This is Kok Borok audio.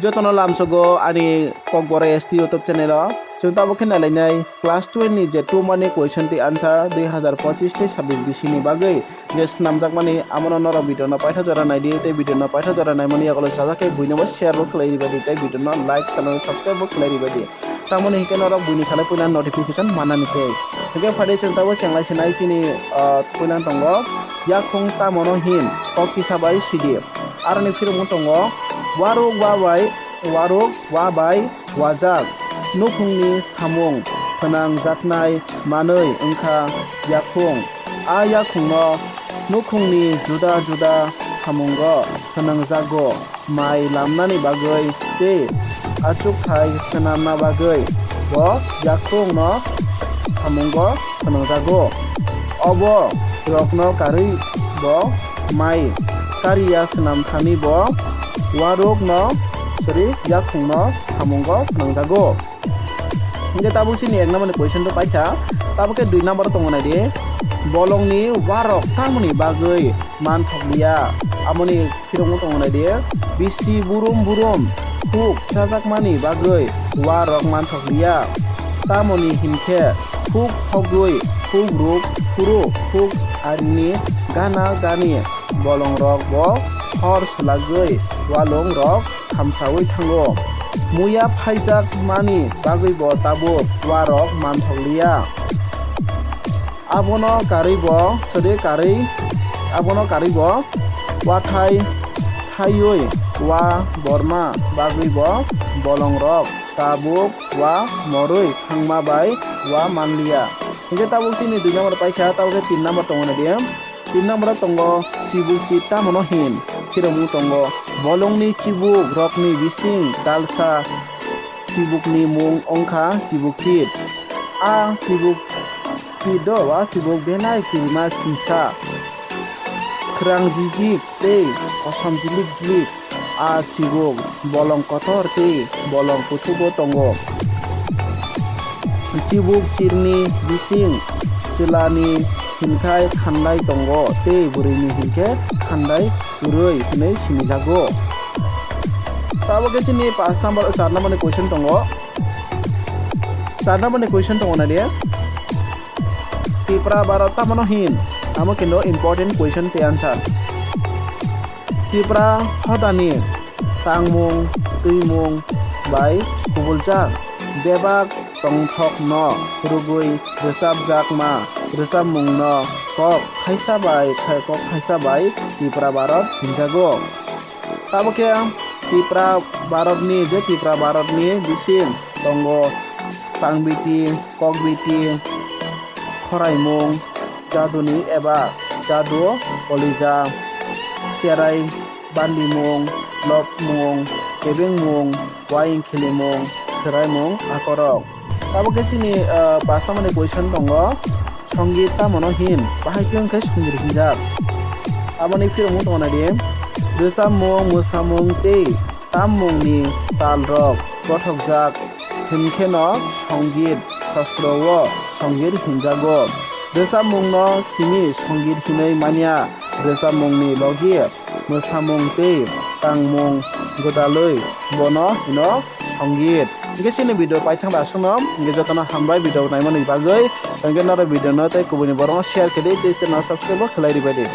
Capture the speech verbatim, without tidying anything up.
Jotono lamsogo ani Kokborok S T YouTube channel o. Chwng tabuk khe nailainai class twelve ni je two mark ni question tei answer dui hazar pochis tei sabbish bisi ni bagwi je swnamjakmani, amono norok video no paitha jora naidi tei video no paitha jora naimani yagulo sajak khe buino bo share bo khlai ribadi tei video no like channel subscribe bo khlai ribadi. Tamoni hinkhe norok buini salai puila notification manani tei. Hinkhe phaidi chwng tabuk chenglai sinai chini, ah, puila tongo yakhung tamono hin kok kisa bai sidi. Aroni phirokno tongo waruk wabai, waruk wabai wajak nukhungni samung swnangjaknai manwi wngkha yakhung. A yakhungno nukhungni juda juda samungo swnangjago, mai lamnani bagwi tei achukthai swnamna bagwi bo yakhungno samungo swnangjago. Obo rokno karwi bo mai kariya swnam thani bo warukno sri yakhungno samungo swnangjago. Hinkhe tabuk chini ek number ni question to paikha, tabuk khe dui number tongo naidi, bolongni warok tamoni bagwi manthokliya? Amoni phirokno tongo naidi, bisi burum burum khuk chajakmani bagwi warok manthokliya. Tamoni hinkhe khuk thogwi, khuk ruk phuru, khuk arini gana gani bolongrok bo hor swlagwi walongrok thamsaui thango. Muya phaijakmani bagwi bo tabuk warok manthokliya. Abono karwi bo, sode karwi, abono karwi bo wathai thaiwi wa borma bagwi bo bolongrok tabuk wa morwi thangma bai wa manliya. Hinkhe tabuk chini dui number paikha, tabuk khe tin number tongo naidi. Tin number o tongo chibuk chit, tamono hin phirokmung tongo. Bolongni chibuk rokni bising talsa chibukni mung wngkha chibuk chit. A chibuk chit do, a chibuk belai kirima singsa, khwrang jijik tei kosom jilik jilik. A chibuk bolong kotor tei bolong kuthugo tongo. Chibuk chirni bising chwlani hinkhai khandai tongo tei bwrwini hinkhe khandai kwrwi hwnwi sinijago. Tabuk khe chini paanch number, char number ni question tongo. Char number ni question tongo naidi. Tipra Bharat tamano hin? Amo kendo important question tei answer. Tipra hodani tangmung, twimung bai kubuljak bebak tongthokno rwgwi rwchapjakma rwchapmungno kok thaisa bai, kok thaisa bai Tipra Bharat hinjago. Tabuk khe Tipra Bharatni, je Tipra Bharatni bising tongo tangbiti, kokbiti, khoraimung, jaduni eba jadu, kolija, cherai bandimung, lobmung, kebengmung, waying khilimung, swraimung akorok. Tabuk khe chini, ah, paanch number ni question tongo, Songit tamono hin? Bahai khe wngkhe songit hinjak. Aboni phirokmung tongo naidi, rwchapmung, mwsamung tei tammungni talrok gothokjak hinkheno songit sastro-o songit hinjago. Rwchapmungno simi songit hinwi manya, rwchapmungni logi mwsamung tei tangmung gwdalwi bono hino songit. Hinkhe chini video paithang da aswkno, hinkhe jotono hambai video naimani bagwi, hinkhe norok video no tei kubuni borokno share khe di tei channel subscribe bo khlai ribai di.